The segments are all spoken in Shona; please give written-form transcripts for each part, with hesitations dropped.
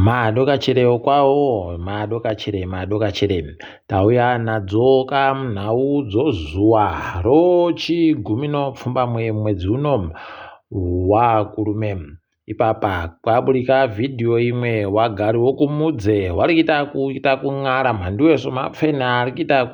Madokachire okwawo, madokachire, madokachire. Tauya nadzoka munhau dzozuva rochigumi nopfumbamwe mwedzi uno waKurume. Ipapa kwaburika vhidhiyo imwe wagari wokumudze wari kuita kuita kun'ara mhanduwe somapfeni ari kuita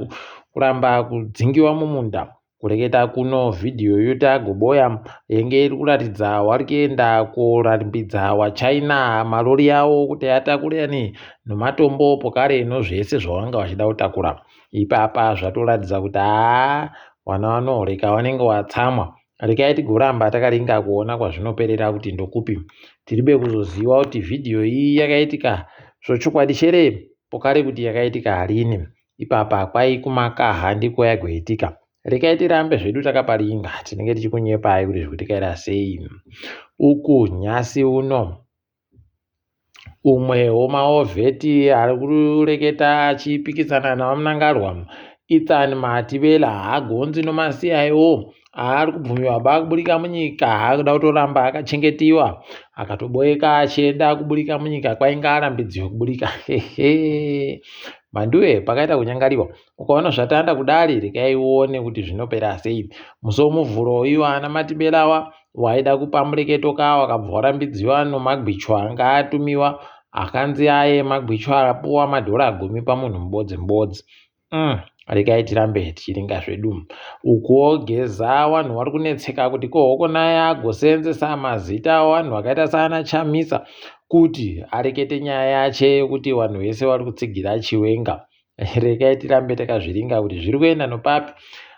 kuramba kudzingiwa mumunda. Kureketa kuno vhidhiyo yotagoboya yenge iri kuratidza wari kuenda korambidza wachina marori yawo kuti atakure ani nomatombo pokare nozvese zvawanga wachida kutakura. Ipapa zvatoratidza kuti haa wana wanohoreka wanenge watsamwa. Rekai tigoramba takaringa kuona kwazvinoperera kuti ndokupi. Tiribe kuzoziva kuti vhidhiyo iyi yakaitika zvochokwadi chere pokare kuti yakaitika rini. Ipapa kwai kumakaha ndiko yagoitika. Rekai tirambe zvedu takaparinga tinenge tichikunyepai kuti zvikuitikaira sei. Uku nhasi uno umwe womaovheti ari kureketa achipikisana naVaMnangagwa, Ethan Mathibela, haagonzi nomaCIO aari kubvumiwa ba kuburika munyika akuda kutoramba akachengetiwa akatoboeka achienda kuburika munyika kwainge arambidziwa kuburika hehe mhanduwe pakaita kunyangariwa ukaona zvatanda kudari rekai uone kuti zvinopera sei musi womuvhuro iwo ana matibelawa waida kupa mureketo ka wakabva warambidziwa nomagwicho anga atumiwa akanzi aye magwicho apuwa madhora gumi pamunhu mubodzi mubodzi Regai tirambe tichiringa zvedu. Ukuwo Geza vanhu vari kunetseka kuti ko hokonai agoseenzesa mazita avanhu vakaita saana Chamisa kuti arekete nyaya yache yekuti vanhu vese vari kutsigira Chiwenga. Regai tirambe takazviringa kuti zviri kuenda nopapi.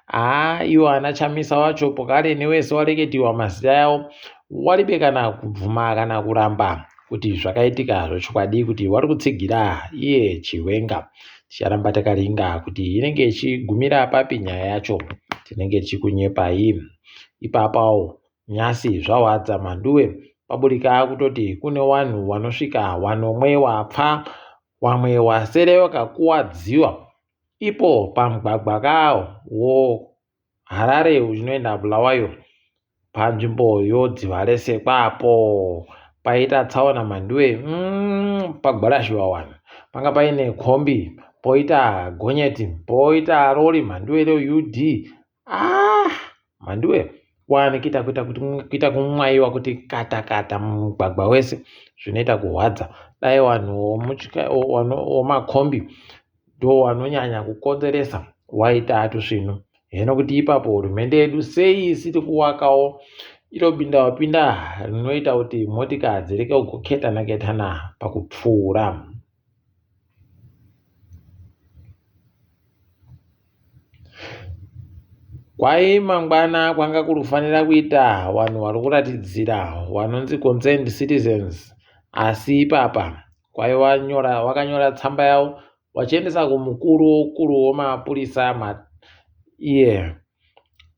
Haa iwo ana Chamisa wacho pokare newese wareketiwa mazita yawo waribe kana kubvuma kana kuramba kuti zvakaitika zvechokwadi kuti wari kutsigira iye Chiwenga. Ticharamba takaringa kuti inenge ichigumira papi nyaya yacho tinenge tichikunyepai. Ipapawo nyasi zvawadza mhanduwe paburika kutoti kune wanhu wanosvika wanomwe wapfa wamwe wasere wakakuwadziwa ipo pamugwagwa kawo wo Harare uchinoenda Bulawayo panzvimbo yoDzivaresekwa apo paita tsaona Mhanduwe pagwarashiwa wanhu panga paine kombi poita gonyeti poita rori Mhanduwe reUD ah Mhanduwe wani kuita kuita kuti kuita kumwaiwa kuti kata kata mumugwagwa wese zvinoita kuhwadza dai vanhu vomakombi ndowanonyanya kukonzeresa waita atusvinu heno kuti ipapo hurumende yedu sei isiri kuwakawo iro bindawapinda rinoita kuti motika dzireke kuketana ketana pakupfuura. Kwai mangwana kwanga kuri kufanira kuita vanhu vari kuratidzira vanonzi concerned citizens asi ipapa kwai wanyora wakanyora tsamba yavo wachiendesa kumukuru wokuru wemapurisa iye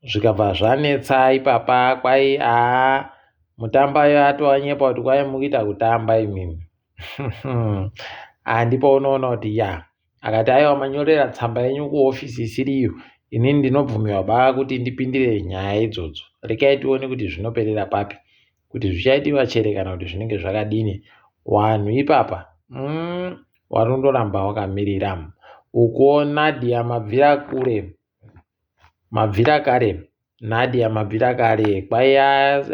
zvikabva zvanetsa ipapa kwai aa mutambayo atowanyepa kuti kwai mukuita kutamba imimi handipo unoona kuti ya akati aiwa manyorera tsamba yenyu kuhofisi isiri iyo inini ndinobvumirwa ba kuti ndipindire nyaya idzodzo rekai tione kuti zvinoperera papi kuti zvichaitiwa chere kana kuti zvinenge zvakadini wanhu ipapa warundoramba wakamirira ukuwo Nadia mabvira kure mabvira kare Nadia mabvira kare kwai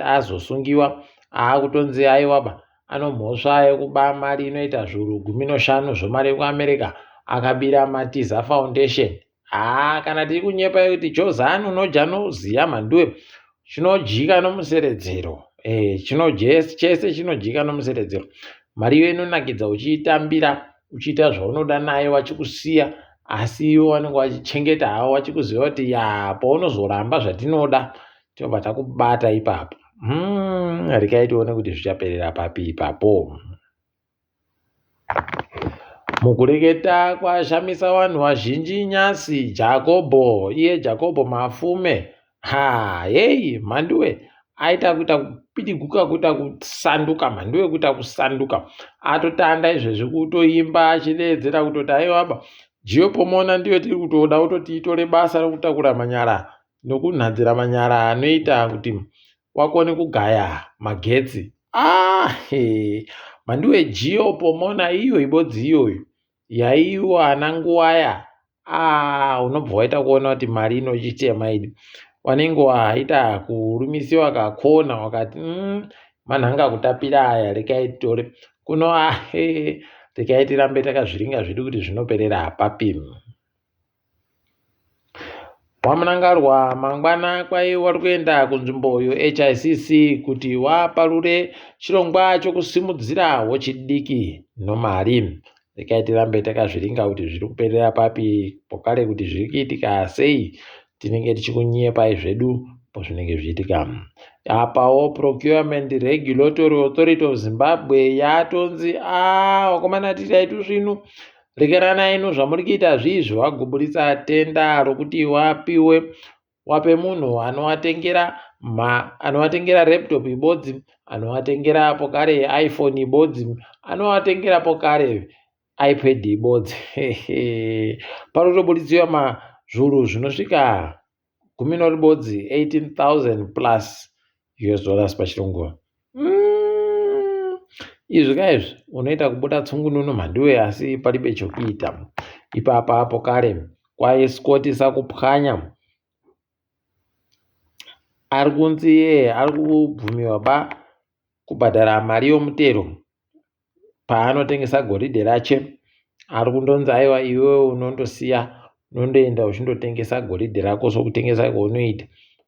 azosungiwa aakutonzi aiwaba anomhosva yekuba mari inoita zviuru gumi noshanu zvemari yekuAmerica akabira Matiza Foundation haa kana tiri kunyepa yekuti chozanu unoja noziya mhanduwe chinodyika nomuseredzero eh, chese chinodyika nomuseredzero mari iyo inonakidza uchiitambira uchiita zvaunoda nayo vachikusiya asi ivo vanenge vachichengeta havo vachikuziva kuti ya paunozoramba zvatinoda tinobva takubata ipapo regai tione kuti zvichaperera papi ipapo. Mukureketa kwashamisa vanhu vazhinji nyasi Jakobho iye Jakobho Mafume ha heyi mhanduwe aita kuita kupidiguka kuita kusanduka mhanduwe kuita kusanduka atotanda izvezvi kutoimba achideedzera kutoti aiwaba Geo Pomona ndiyo tiri kutoda kutoti itore basa rekutakura manyara nokunhadzira manyara anoita kuti wakone kugaya magetsi ah, he. Mhanduwe Geo Pomona iyo ibodzi iyoyo yaiwana nguwaya ah unobva waita kuona kuti mari inochitema idi wanenge waita kurumisiwa kakona wakati manhanga kutapira aya rekai titore kuno ahe rekai tirambe takazviringa zvedu kuti zvinoperera papi. WaMnangarwa mangwana kwai wari kuenda kunzvimbo yeHICC kuti waparure chirongwa chokusimudzira wechidiki nomari. Rekai tirambe takazviringa kuti zviri kuperera papi pokare kuti zviri kuitika sei tinenge tichikunyepai zvedu pozvinenge zvichiitika. Apawo Procurement Regulatory Authority of Zimbabwe yatonzi a wakomana tiitai tusvinu Rekeranai no zvamuri kuita zviizvi waguburitsa tenda rokuti wapiwe wape munhu anowatengera ma anowatengera laptop ibodzi anowatengera pokare iphone ibodzi anowatengera pokare ipad ibodzi panotobuditsiwa mazvuru zvinosvika gumi noribodzi 18000 plus US dollars pachirungu. Izvi ka izvi unoita kubuda tsungununu mhanduwe asi palibe chokuita. Ipapa apo kare kwaiscotisa kupwanya ari kunzi iye ari kubvumiwa ba kubhadhara mari yomutero paanotengesa goridhe rache ari kundonzi aiwa iwewe unondosiya unondoenda uchindotengesa goridhe rako sokutengesa kwaunoita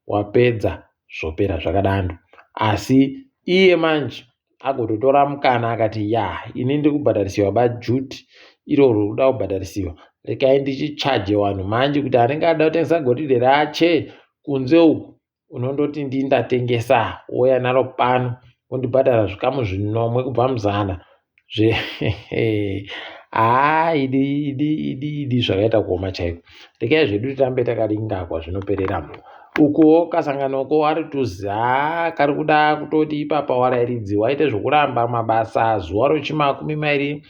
wapedza zvopera zvakadando asi iye manje agototora mukana akati ya ini ndiri kubhadharisiwa bajuti iroro rikuda kubhadharisiwa rekai ndichichaje vanhu manje kuti anenge ada kutengesa goridhe rache kunze uku unondoti ndini ndatengesa wouya naro pano wondibhadhara zvikamu zvinomwe kubva muzana zve haa idi idi idi idi zvakaita kuoma chaiko regai zvedu tirambe takaringa kwazvinoperera ukuwo kasanganoko ari tuzi haa kari kuda kutoti ipapa warairidzi waite zvokuramba mabasa zuva rochimakumi mairi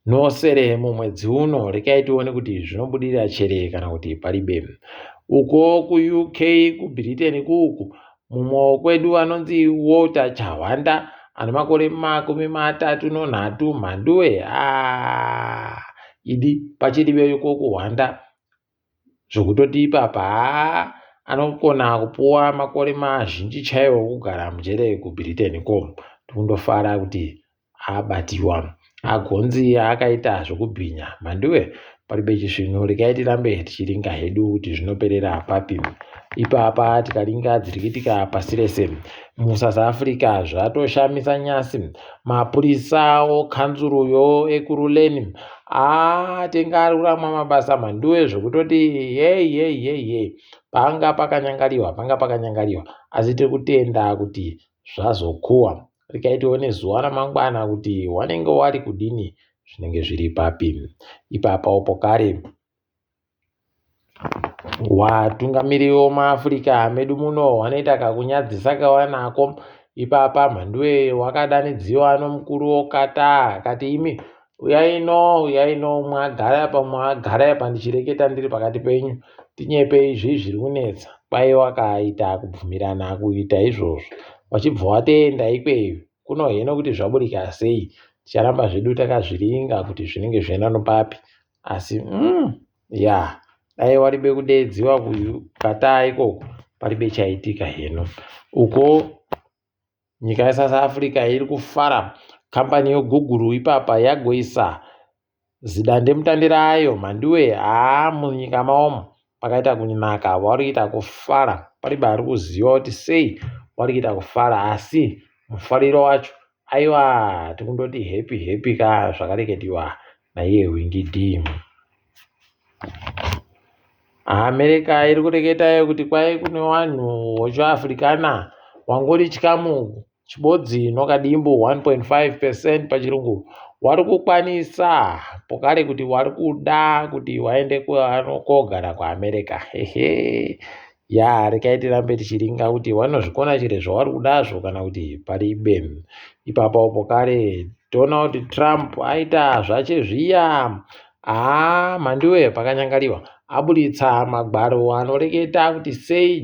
nosere mumwedzi uno rekai tione kuti zvinobudirira chere kana kuti paribe uko kuUK kuBritain kuku mumwe wokwedu anonzi Walter Chahwanda ane makore 33 mhanduwe aa idi pachiribe iko kuhwanda zvokutoti ipapa haa anokona kupuwa makore mazhinji chaiwo okugara mujere kuBritain ko tikundofara kuti abatiwa agonzi akaita zvokubhinya mhanduwe paribe chisvinu regai tirambe tichiringa hedu kuti zvinoperera papi ipapa tikaringa dziri kuitika pasi rese muSouth Africa zvatoshamisa nyasi mapurisa okanzuruyo ekuruleni atenga ari kuramwa mabasa mhanduwe zvokutoti hei hei hei hei panga pakanyangariwa panga pakanyangariwa asi tiri kutenda kuti zvazokuwa Regai tione zuva ramangwana kuti wanenge wari kudini zvinenge zviri papi. Ipapawo pokare watungamiriri womuAfrica medu muno wanoita kakunyadzisa kawanako ipapa mhanduwe wakadanidziwa nomukuru wokata akati imi uyai no uyai no mwagara apa mwagara apa ndichireketa ndiri pakati penyu tinyepei zvii zviri kunetsa kwai wakaita kubvumirana kuita izvozvo wachibva watoenda ikweyo kuno heno kuti zvaburika sei ticharamba zvedu takazviringa kuti zvinenge zvaenda nopapi asi ya dai waribe kudeedziwa kukataa ikoko paribe chaitika heno uko Nyika yeSouth Africa iri kufara kambani yeGoogle ipapa yagoisa zidandemutande rayo mhanduwe haa munyika maomo pakaita kunaka vari kuita kufara paribe ari kuziva kuti sei vari kuita kufara asi mufariro wacho aiwa tikundoti happy happy ka zvakareketiwa naiye Winky D. America iri kureketa kuti kwai kune vanhu vechiAfrikana wangori chikamu chibodzi nokadimbu 1.5 percent pachirungu wari kukwanisa pokare kuti wari kuda kuti waende kogara kuAmerica hehe ya rekai tirambe tichiringa kuti wanozvikona chire zvawari kudazvo kana kuti paribe ipapo pokare toona kuti Trump aita zvache zviya Haa Mhanduwe pakanyangariwa aburitsa magwaro anoreketa kuti sei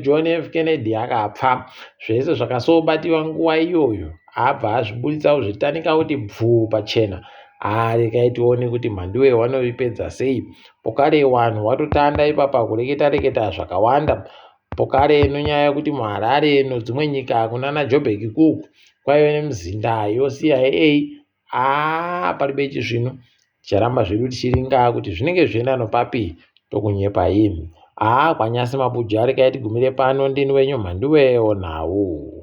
John F Kennedy akapfa zvese zvakasobatiwa nguva iyoyo. Abva azviburitsa kuzvitanika kuti bvuu pachena. Haa regai tione kuti Mhanduwe wanoipedza sei. Pokare wanhu watotanda ipapa kureketa reketa zvakawanda. Pokare nonyaya yekuti muHarare nodzimwe nyika kunana Joburg kuku kwaive nemizinda yoCIA. Haa paribe chisvinu. Ticharamba zvedu tichiringa kuti zvinenge zvichienda nopapi tokunyepai. Haa kwanyasi mabuja regai tigumire pano ndini wenyu Mhanduwe onhau.